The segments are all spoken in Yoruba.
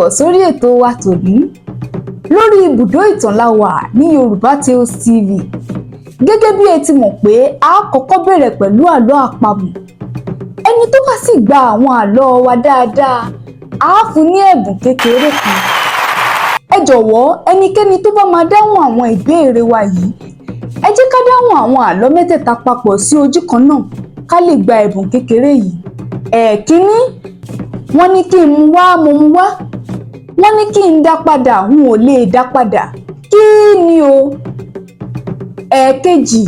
Káàbọ̀ sórí ètò wa tòní. Lórí ibùdó ìtàn la wà ní Yorùbá Tales TV. Gẹ́gẹ́ bí ẹ ti mọ̀ pé a kọ́kọ́ bẹ̀rẹ̀ pẹ̀lú àlọ́ àpamọ̀. Ẹni tó bá sì gba àwọn àlọ́ wa dáadáa, á fún ní ẹ̀bùn kékeré kan. Ẹ jọ̀wọ́, ẹnikẹ́ni tó bá máa dáhùn àwọn ìbéèrè wa yìí, ẹ jẹ́ ká dáhùn àwọn àlọ́ mẹ́tẹ̀ẹ̀ta papọ̀ sí ojú kan náà ká lè gba ẹ̀bùn kékeré yìí. Ẹ̀ẹ̀kínní, wọ́n ní kí n mú wá, mo mú wá. Wọ́n ní kí n dá padà, n ò lè dá padà. Kí ni o? Ẹ̀ẹ̀kejì,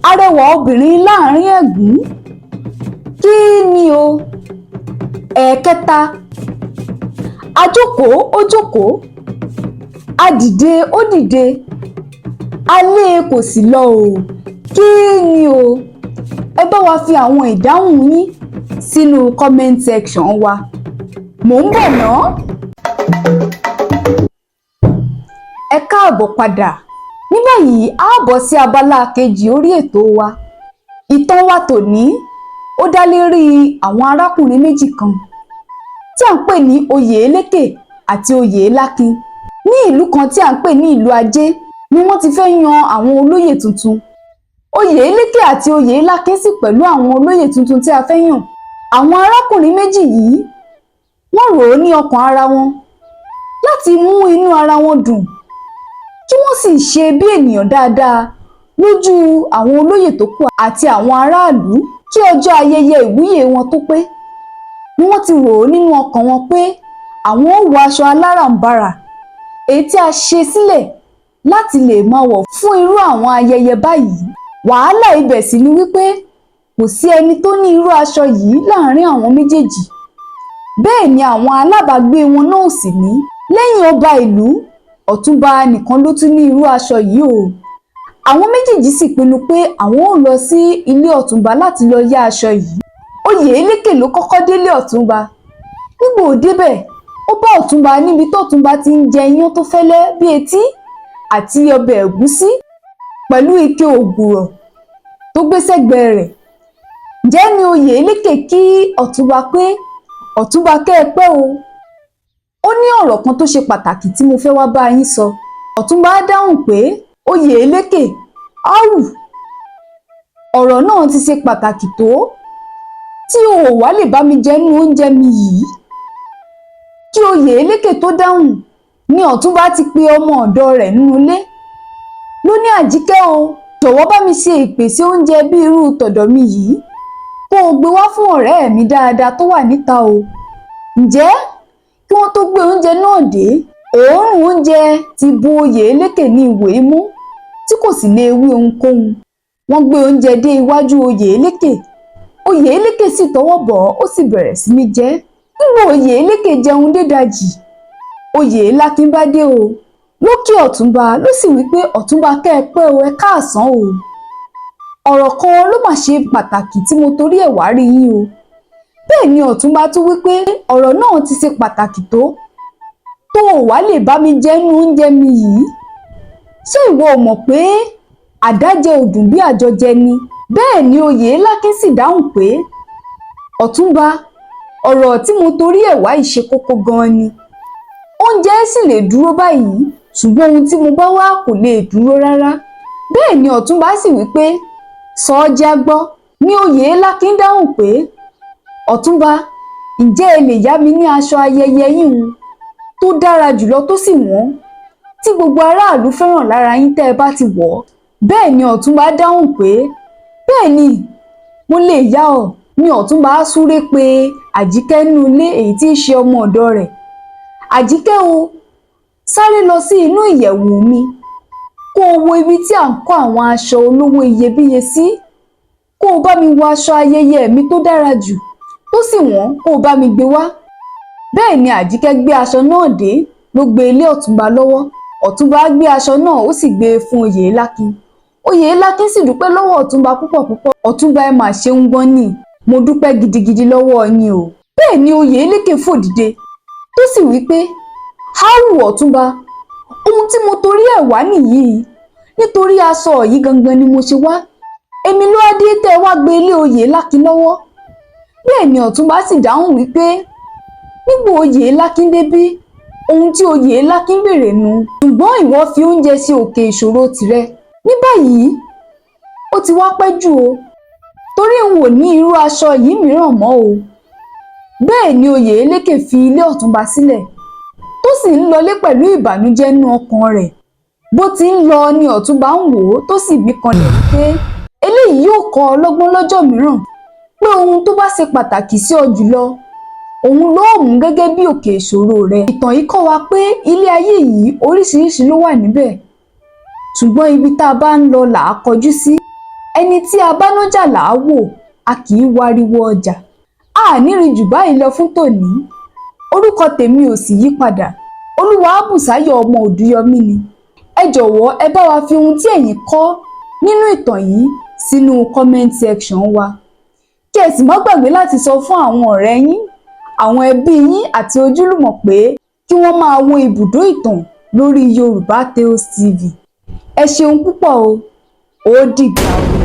arẹwà obìnrin láàrin ẹ̀gún. Kí ni o? Ẹ̀ẹ̀kẹta, ajókòó ó jókòó, adìde ó dìde, alé kò sì lọ o. Kí ni o? Ẹ bá wa fi àwọn ìdáhùn yín sínú comment section wa. Mò ń bọ̀ ná. Ẹ káàbọ̀ padà. Ní báyìí, a ó bọ́ sí abala kejì orí ètò wa. Ìtàn wa tòní ó dá lérí àwọn arákùnrin méjì kan tí à ń pè ní Oyèlékè àti Oyèlákin. Ní ìlú kan tí à ń pè ní ìlú Ajé ni wọ́n ti fẹ́ yan àwọn olóyè tuntun. Oyèlékè àti Oyèlákin sì pẹ̀lú àwọn olóyè tuntun tí a fẹ́ yàn. Àwọn arákùnrin méjì yìí, wọ́n rò ó ní ọkàn ara wọn láti mú inú ara wọn dùn, kí wọ́n sì ṣe bí ènìyàn dáadáa lójú àwọn olóyè tó kù àti àwọn aráàlú kí ọjọ́ ayẹyẹ ìwúyè wọn tó pé. Ni wọ́n ti rò ó nínú ọkàn wọn pé àwọn ó wọ aṣọ aláràǹbarà èyí tí a ṣe sílẹ̀ láti lè máa wọ̀ fún irú àwọn ayẹyẹ báyìí. Wàhálà ibẹ̀ sì ni wípé kò sí ẹni tó ní irú aṣọ yìí láàrin àwọn méjèèjì. Bẹ́ẹ̀ ni àwọn alábàágbé wọn náà ò sì ní. Lẹ́yìn ọba ìlú, ọ̀túnba nìkan ló tún ní irú aṣọ yìí o. Àwọn méjèèjì sì pinnu pé àwọn ó lọ sí ilé ọ̀túnba láti lọ yá aṣọ yìí. Oyèlékè ló kọ́kọ́ délé ọ̀túnba. Nígbà ó débẹ̀, ó bá ọ̀túnba níbi tọ́túnba ti ń jẹ iyán tó fẹ́lẹ́ bí etí àti ọbẹ̀ ẹ̀gúsí pẹ̀lú ike ògùrọ̀ tó gbé sẹ́gbẹ̀ẹ́ rẹ̀. Ǹjẹ́ ni Oyèlékè kí ọ̀túnba pé, "Ọ̀túnba, kẹ́ ẹ pẹ́ o. Ó ní ọ̀rọ̀ kan tó ṣe pàtàkì tí mo fẹ́ wá bá yín sọ." Ọ̀túnba dáhùn pé, "Oyèlékè, áwù, ọ̀rọ̀ náà ti ṣe pàtàkì tó tí o ò wá lè bá mi jẹ nínú oúnjẹ mi yìí?" Kí Oyèlékè tó dáhùn ni ọ̀túnba ti pe ọmọ ọ̀dọ̀ rẹ̀ nínú ilé. Ló ní, "Àjíkẹ́ o, jọ̀wọ́ bá mi ṣe ìpèsè oúnjẹ bí irú tọ̀dọ̀ mi yìí, kó o gbé wá fún ọ̀rẹ́ mi dáadáa tó wà níta o." Ǹjẹ́ kí wọ́n tó gbé oúnjẹ náà dé, òórùn oúnjẹ ti bu Oyèlékè ní ìwò imú tí kò sì lè wí ohunkóhun. Wọ́n gbé oúnjẹ dé iwájú Oyèlékè. Oyèlékè sì tọwọ́ bọ̀ ọ́, ó sì bẹ̀rẹ̀ sí ní jẹ. Nígbà Oyèlékè jẹun dédajì, Oyèlákin bá dé o. Ló kí ọ̀túnba, ló sì wí pé, "Ọ̀túnba, kẹ́ ẹ pẹ́ o, ẹ káàsán o. Ọ̀rọ̀ kan ló mà ṣe pàtàkì tí mo torí ẹ̀ wá rí yín o." Bẹ́ẹ̀ ni ọ̀túnba tún wí pé, "Ọ̀rọ̀ náà ti ṣe pàtàkì tó tó o wá lè bá mi jẹ nínú oúnjẹ mi yìí? Ṣé ìwọ ò mọ̀ pé àdájẹ ò dùn bí àjọjẹ ni?" Bẹ́ẹ̀ ni Oyèlákin sì dáhùn pé, "Ọ̀túnba, ọ̀rọ̀ tí mo torí ẹ̀ wá yìí ṣe kókó gan-an ni. Oúnjẹ sì lè dúró báyìí, ṣùgbọ́n ohun tí mo bá wá kò lè dúró rárá." Bẹ́ẹ̀ ni ọ̀túnba sì wí pé, "Sọ ọ́ já gbọ́." Ní Oyèlákin dáhùn pé, "Ọ̀túnba, ǹjẹ́ ẹ lè yá mi ní aṣọ ayẹyẹ yín tó dára jùlọ tó sì wọ́n tí gbogbo aráàlú fẹ́ràn lára yín tẹ́ ẹ bá ti wọ̀ ọ́?" Bẹ́ẹ̀ ni ọ̀túnba dáhùn pé, "Bẹ́ẹ̀ ni, mo lè yá ọ." Ní ọ̀túnba súré pé Àjíkẹ́ nínú ilé, èyí tí í ṣe ọmọ ọ̀dọ̀ rẹ̀. "Àjíkẹ́ o, sáré lọ sí inú ìyẹ̀wù mi, kó o wo ibi tí à ń kó àwọn aṣọ olówó iyebíye sí, kó o bá mi wọ aṣọ ayẹyẹ mi tó dára jù tó sì wọ́n, kó o bá mi gbé wá." Bẹ́ẹ̀ ni Àjíkẹ́ gbé aṣọ náà dé, ló gbé ilé ọ̀túnba lọ́wọ́. Ọ̀túnba gbé aṣọ náà, ó sì gbé e fún Oyèlákin. Oyèlákin sì dúpẹ́ lọ́wọ́ ọ̀túnba púpọ̀ púpọ̀. "Ọ̀túnba, ẹ mà ṣeun gan ni, mo dúpẹ́ gidigidi lọ́wọ́ yín o." Bẹ́ẹ̀ ni Oyèlékè fò dìde tó sì wí pé, "Háwù, ọ̀túnba, ohun tí mo torí ẹ̀ wá nìyí. Nítorí aṣọ yìí gangan ni mo ṣe wá. Èmi ló wá dé tẹ́ ẹ wá gbé ilé Oyèlákin lọ́wọ́?" Bẹ́ẹ̀ ni ọ̀túnba sì dáhùn wípé Nígbà Oyèlákin débí, ohun tí Oyèlákin béèrè nu, ṣùgbọ́n ìwọ fi oúnjẹ sí òkè ìṣòro tìrẹ. Ní báyìí, ó ti wá pẹ́ jù o, torí n ò ní irú aṣọ yìí mìíràn mọ́ o. Bẹ́ẹ̀ ni Oyèlékè fi ilé ọ̀túnba sílẹ̀, tó sì ń lọlé pẹ̀lú ìbànújẹ́ nínú ọkàn rẹ̀. Bó ti ń lọ ni ọ̀túnba ń wò ó, tó sì mí kanlẹ̀ wípé eléyìí yóò kọ́ ọ lọ́gbọ́n lọ́jọ́ mìíràn, pé ohun tó bá ṣe pàtàkì sí ọ jùlọ, òun ló mú gẹ́gẹ́ bí òkè ìṣòro rẹ. Ìtàn yìí kọ́ wa pé ilé ayé yìí, oríṣiríṣi ló wà níbẹ̀, ṣùgbọ́n ibi tá a bá ń lọ là á kọjú sí. Ẹni tí a bá nájà là á wò, a kì í wariwo ọjà. A ní rí jù báyìí lọ fún tòní. Orúkọ tèmi ò sì yí padà, Olúwabùsáyọ̀ ọmọ Òdúyọmí ni. Ẹ jọ̀wọ́, ẹ bá wa fi ohun tí ẹ̀yin kọ́ nínú ìtàn yìí sínú comment section wa, kí ẹ sì má gbàgbé láti sọ fún àwọn ọ̀rẹ́ yín, àwọn ẹbí yín àti ojúlùmọ̀ pé kí wọ́n máa wo Ibùdó Ìtàn lórí Yorùbá Tales TV. Ẹ ṣeun púpọ̀ o. Ó dìgbà o.